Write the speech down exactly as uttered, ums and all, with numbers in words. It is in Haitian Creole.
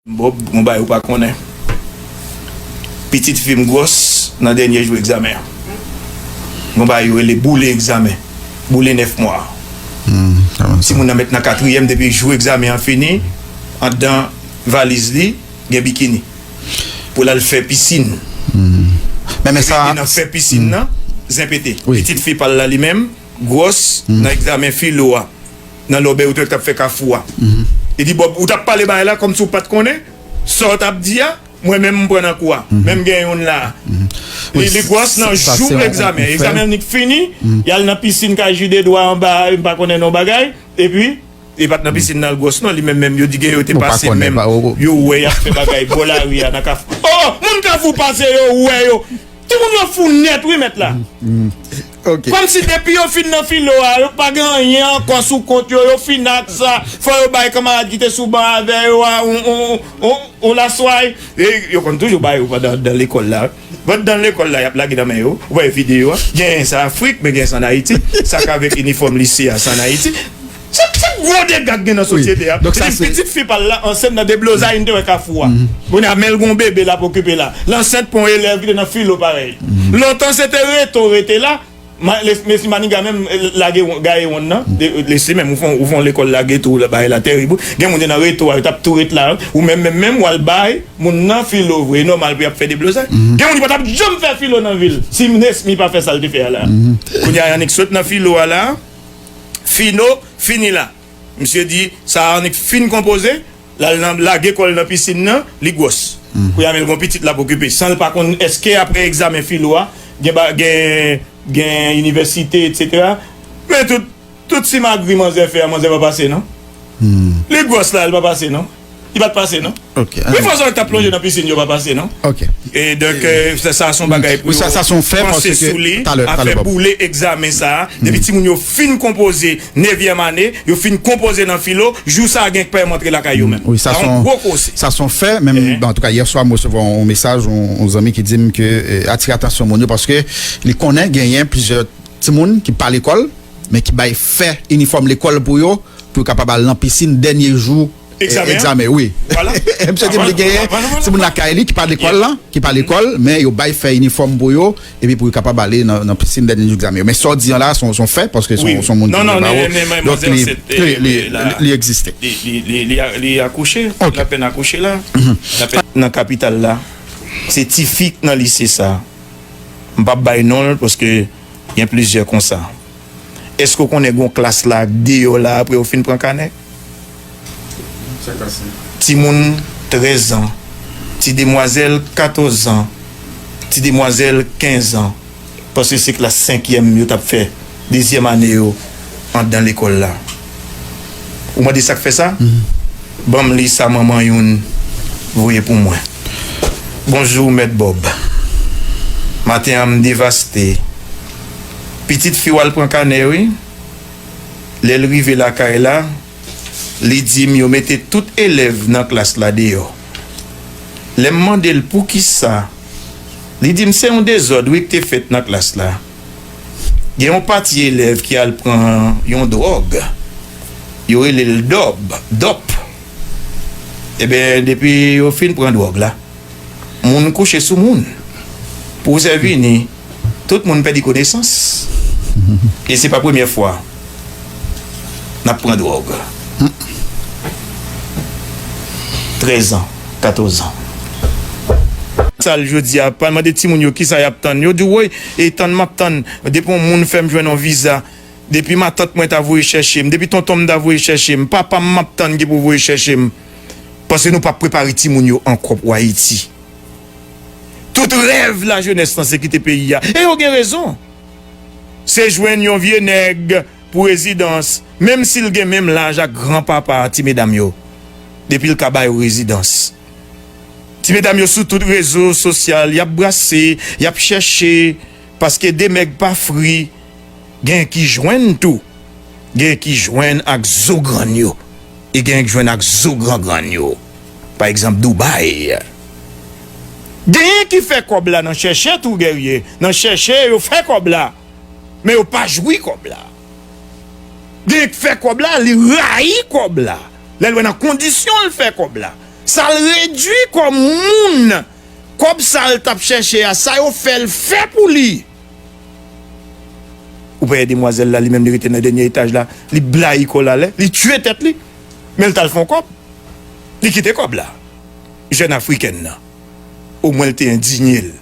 Bob, gon bagay ou pa konnen. Pitit fi m gwòs nan dènye jou egzamen an. Gon bagay yo rele boule egzamen. Boule nèf mwa. Timoun nan mèt nan katriyèm depi jou egzamen an fini. Anndan valiz li, gen bikini. Pou l al fè pisin. Men, men sa. Li nan fè pisin nan, zen pete. Pitit fi pa l la li menm, gwòs, nan egzamen filo a. Nan lòbèy ou t wè k t ap fè kafou a. Li di, Bob, ou t ap pale bagay la kòmsi w pa t konnen sa w t ap di a. Mwen menm, m pran nan kou a. Men m gen youn la. Li, li gwòs nan jou egzamen. Egzamen annik fini, y al nan pisin kay Jide dwa anba, m pa konnen non bagay. Epi, li pa t nan pisin nan l gwòs non, li menm menm, yo di gen yo te pase menm. Yo wè y ap fè bagay bò lari a nan kafou. Oh, moun kafou pase yo, wè yo. Timoun yo fou nèt wi mèt la. Kòmsi depi yo fin nan filo a, yo pa gen anyen ankò sou kont yo, yo fin ak sa. Fò yo bay kanmarad ki te sou ban avè yo a, on, on, on, on lasway. E yo konn toujou bay yo pandan anndan lekòl la. Pandan lekòl la, y ap lage nan men yo. Ou pa wè videyo a? Genyen sa Afrik, men genyen sa ann Ayiti. Sa k avèk inifòm lise a, sa ann Ayiti. Se, se gwo dega k gen nan sosyete a. Li di pitit fi pa l la ansent nan deblozay, m te wè kafou a. Kounye a, men l gon bebe l ap okipe la. L ansent pou yon elèv ki te nan filo parèy. Lontan se te reto rete la. Leslie Maniga menm lage gaye wonn nan. Leslie menm, ou fè yon lekòl la geto, bagay la tèrib wi. Gen moun te nan reto a, yo t ap tou ret la. Ou menm, menm, menm, w al bay moun nan filo vre. E nòmal pou y ap fè deblozay. Gen moun ki pa t ap janm fè filo nan vi l si Nesmy pa fè sa l te fè a la. Kounye a, y annik sot nan filo a la. Fino, fini la. Misye di, sa a annik fin konpoze, l al nan, lage kò l nan pisin nan, li gwòs. Kounye a, men l gon pitit l ap okipe. San l pa konn èske apre egzamen filo a, gen, gen, gen inivèsite, etsetera. Men tout, tout simagri manzè fè a, manzè pa pase non. Li gwòs la, li pa pase non. Li pa t pase non. Wi, fò sa t ap plonje nan pisin yo pa pase non. E donk, sa, sa se yon bagay pou yo panse sou li, afè boule egzamen sa a. Depi timoun yo fin konpoze nevyèm ane, yo fin konpoze nan filo, jou sa a gen k pè m antre lakay yo menm. Sa yon gwo koze. Sa se yon fè, men antouka, yè swa, m resevwa yon mesaj, yon zanmi ki di m ke atire atansyon moun yo, paske li konnen genyen plizyè timoun ki pa lekòl, men ki bay fè inifòm lekòl pou yo, pou yo kapab al nan pisin dènye jou egzamen, wi. Misye di m li genyen timoun lakay li ki pa lekòl la, ki pa lekòl, men yo bay fè inifòm pou yo, epi pou yo kapab ale nan, nan pisin dènye jou egzamen yo. Men sa w di an la, se yon, se yon fè, paske se yon, se yon moun ki gen pawòl. Donk, li, li, li, li egziste. Li, li, li, li, li akouche, l apèn akouche la. Nan kapital la, se ti fi k nan lise sa. M p ap bay non l, paske gen plizyè konsa. Èske w konnen gen yon klas la ak deyò la apre yo fin pran kanè? Timoun trèz an, ti demwazèl katòz an, ti demwazèl kenz an, paske se klas senkyèm yo t ap fè dezyèm ane yo anndan lekòl la. Ou mande sa k fè sa? Ban m li sa manman youn voye pou mwen. Bonjou, Mèt Bòb. Maten an, m devaste. Pitit fi w al pran kanè, wi. Lè l rive lakay la, li di m yo mete tout elèv nan klas la deyò. Lè m mande l poukisa, li di m se yon dezòd, wi, k te fèt nan klas la. Gen yon pati elèv ki al pran yon dwòg, yo rele l dòb, dòp. Ebyen, depi yo fin pran dwòg la, moun kouche sou moun. Pou w sèvi ni, tout moun pèdi konesans. E se pa premyè fwa n ap pran dwòg. Trèz an, katòz an. Sal jodi a, pa mande timoun yo kisa y ap tann. Yo di w, woy, e tann m ap tann. Depi yon moun fè m jwenn yon viza. Depi matant mwen ta voye chèche m. Depi tonton m ta voye chèche m. Papa m m ap tann ki pou voye chèche m. Paske nou p ap prepare timoun yo ankò pou Ayiti. Tout rèv lajenès lan se kite peyi a. E yo gen rezon. Se jwenn yon vye nèg pou rezidans, menm si l gen menm laj ak granpapa ti medam yo, depi l ka ba yo rezidans. Ti medam yo sou tout rezo sosyal, y ap brase, y ap chèche, paske de mèg pa fri, gen ki jwenn tou, gen ki jwenn ak zo grann yo, e gen ki jwenn ak zo grangrann yo. Pa egzanp, Dubai. Genyen ki fè kòb la nan chèche tou, Guerrier, nan chèche yo fè kòb la, men yo pa jwi kòb la. Genyen ki fè kòb la, li rayi kòb la. Lè l wè nan kondisyon l fè kòb la. Sa l redui kòm moun, kòb sa l t ap chèche a, sa yo fè l fè pou li. Ou pa wè demwazèl la, li menm li rete nan dènye etaj la, li blayi kò l alè, li tiye tèt li. Men l t al fè yon kòb. Li kite kòb la. Jèn afrikèn nan. Omwen l te endinye l.